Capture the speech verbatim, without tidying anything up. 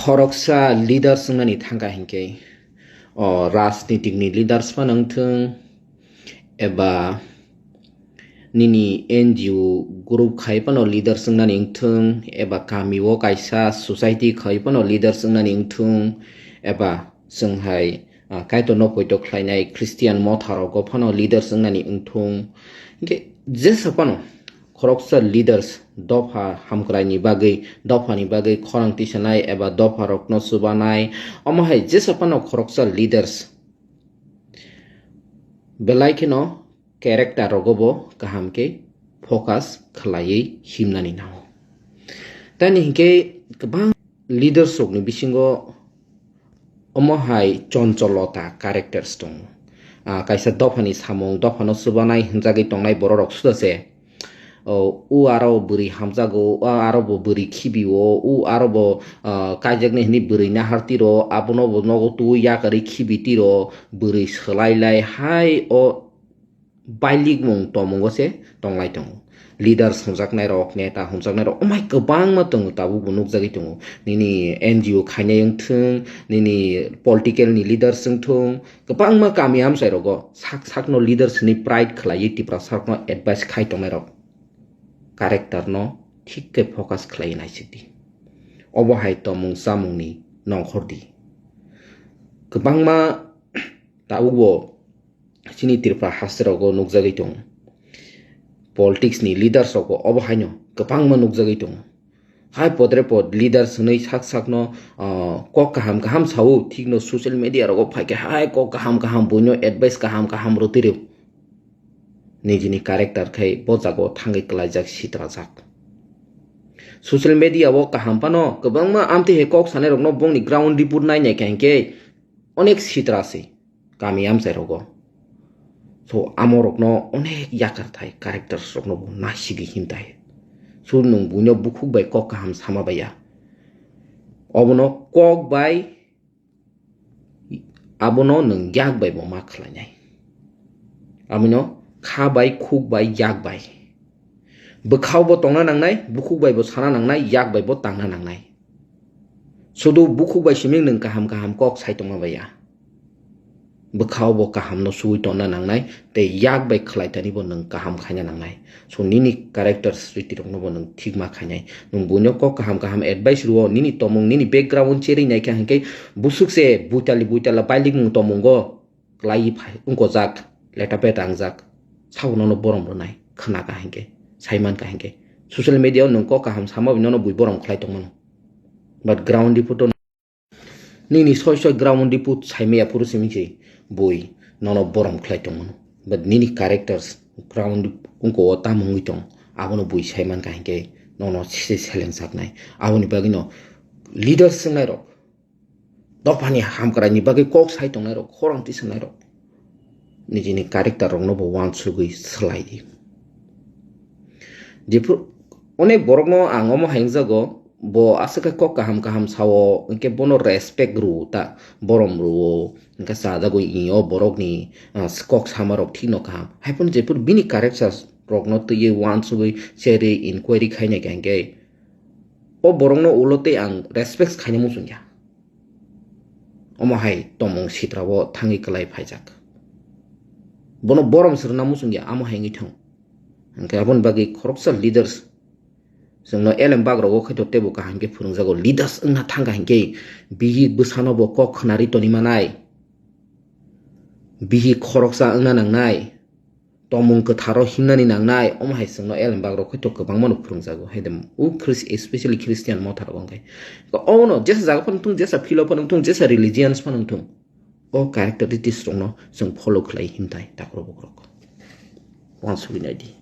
Khoroksa leaders wngnani thangkha hinkhe, o rajnitikni leaders phano wngthwng, eba nini N G O group khai phano leaders wngnani wngthwng, eba kami o kaisa society khai phano leaders wngnani wngthwng, eba chwng hai, ah, Kaitorno poito khlainai Christian motha rogo phano leaders wngnani wngthwng. Hinkhe jesa phano khoroksa leaders dopha hamkraini bagwi, dophani bagwi khorang tisanai eba dopha rokno chubanai, omo hai jesa phano khoroksa leaders belai kheno character rogo bo kaham khe focus khlaiwi himnani nango. Tani hinkhe kwbang leaders rokni bisingo omo hai choncholota characters tongo. Ah, kaisa dophani samung, dophano chubanai hwnjagwi tongnai bororok suda se. O, u aro bwrwi hamjago, u aro bo bwrwi khibio, u aro bo, ah, kaijaknai hwnwi bwrwi nahar tiro, abono bo nogo twi yakarwi khibi tiro, bwrwi swlai lai hai o bailikmung tomungo se tonglai tongo. Leaders hwnjaknai rok, neta hwnjaknai rok, omai kwbangma tongo, tabuk bo nukjagwi tongo. Nini N G O khainai wngthwng, nini political ni leaders wngthwng, kwbangma kami amchai rogo sak sakno leaders ni pride khlaiwi Tiprasa rokno advice khai tongnai rok. Character no thik khe focus khlaiwi naisik di. Obo hai tomung chamung ni nongkhor di. Kwbangma tabuk bo chini Tripura haste rogo nukjagwi tongo. Politics ni leaders rogo obo haino kwbangma nukjagwi tongo. Hai podre pod leaders hwnwi sak sakno, ah, kok kaham kaham sao, thikno social media rogo phaikhe hai kok kaham kaham buino advice kaham kaham rwtwi rw. Nijini character khai bo jago thangwi kwlaijak sitrajak. Social media o kaham phano kwbangma amtwi hai kok sanai rokno bongni ground report nai nai kha hinkhe onek sitra se kami amchai rogo. So, amo rokno onek yakar thai characters rokno bo naisigi himtai. So, nwng buino bukhuk bai kok kaham sama baiya. Obono kok bai, abono nwng yak bai bo ma khlainai. Abono kha bai, khuk bai, yak bai. Bwkhao bo tongna nangnai, bukhuk bai bo sana nangnai, yak bai bo tangna nangnai. Sudu bukhuk bai simi nwng kaham kaham kok sai tongma baiya. Bwkhao bo kaham no sugwi tongna nangnai, tei yak bai khlai tani bo nwng kaham khaina nangnai. So nini characters riti rokno bo nwng thik ma khainai. Nwng buino kok kaham kaham advice rwo, nini tomung, nini background cherwi naikha hinkhe busuk se buitali buitala bailikmung tomungo klai phai wngkojak, leta peta wngjak, sabo nono borom rwnai, khna ka hinkhe, sai man ka hinkhe. Social media o nwng kok kaham sama bai nono bui borom khlai tongmano. But ground report o nini soi soi ground report sai maya phuru simi se bui nono borom khlai tongmano. But nini characters ground wngko o tamo wngwi tong, abono bui sai man ka hinkhe nono se seleng saknai. Aboni bagwino leaders wngnai rok, dophani hamkraini bagwi kok sai tongnai rok, khorang tisanai rok, nijini character rokno bo uansugwi swlai di. Jephru onek borokno ang omo hai wngjago, bo aswk khe kok kaham kaham sao, hinkhe bono respect rwo ta, borom rwo, hinkhe chajagwi i o borokni, ah, kok sama rok thikno kaham. Haiphano jephru bini character rokno twiwi uansugwi cherwi inquiry khainai kha hinkhe, o borokno ulo tei ang respect khaina muchungya. Omo hai tomung sitra o thangwi kwlai phaijak. Bono borom se rwna muchungya, amo hai wngwi thang. Hinkhe aboni bagwi khoroksa leaders chwngno elem bak rogo khaito teibo kaham khe phwrwngjago. Leaders wngna thangkha hinkhe bihik bwsano bo kok khwnari toni manai. Bihik khoroksa wngna nangnai. Tomung kwtharo himnani nangnai, omo hai chwngno elem bak rok khaito kwbangma no phwrwngjago. Haide o Chris-, especially Christian motha rok wngkhe. Omo no jesa jaga phano wngthung, jesa field o phano wngthung, jesa religions phano wngthung, o characteristics rokno chwng follow khlai himtai takhro bukrok. Uansugwi naidi.